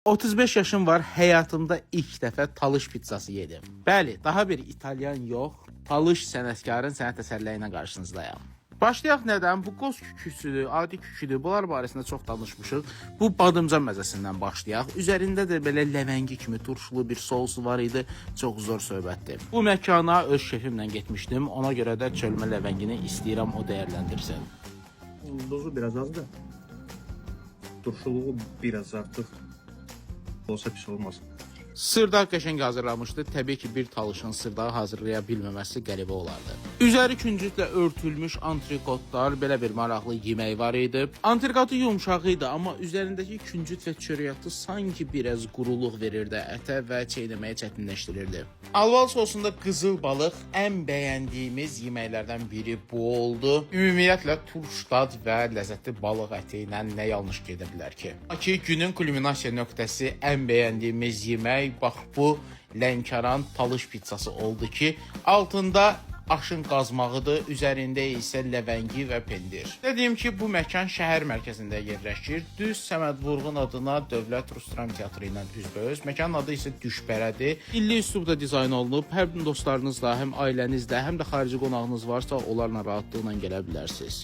35 yaşım var, həyatımda ilk dəfə talış pizzası yedim. Bəli, daha bir İtalyan yox, talış sənətkarın sənət əsərləri ilə qarşınızdayam. Başlayaq nədən? Bu qoz küküsüdür, adi küküdür. Bunlar barəsində çox danışmışıq. Bu badımcan məzəsindən başlayaq. Üzərində də belə ləvəngi kimi turşulu bir sousu var idi. Çox zor söhbətdir. Bu məkana öz şefimlə getmişdim. Ona görə də çölmə ləvəngini istəyirəm o dəyərləndirsin. Dozu biraz azdı. Turşuluğu biraz artıq olsa pis olmaz. Sırdaq qəşəng hazırlamışdı. Təbii ki, bir talışın sırdağı hazırlaya bilməməsi qəribə olardı. Üzəri küncütlə örtülmüş antrikotlar, belə bir maraqlı yemək var idi. Antrikotu yumşaq idi, amma üzərindəki küncüt və çörəyatı sanki biraz quruluq verirdi ətə və çeynəməyi çətinləşdirirdi. Alval sosunda qızıl balıq ən bəyəndiyimiz yeməklərdən biri bu oldu. Ümumiyyətlə turş dad və ləzzətli balıq əti ilə nə yanlış gedə bilər ki? Ki günün kulminasiya nöqtəsi ən bəyəndiyimiz yemək bax bu Lənkəran talış pizzası oldu ki, altında aşın qazmağıdır, üzərində isə ləvəngi və pendir. Dediyim ki, bu məkan şəhər mərkəzində yerləşir. Düz Səməd Vurğun adına Dövlət Rus Dram Teatrı ilə üzbəüz. Məkanın adı isə Düşbərədir. Milli üslubda dizayn olunub. Həm dostlarınızla, həm ailənizlə, həm də xarici qonağınız varsa, onlarla rahatlıqla gələ bilərsiniz.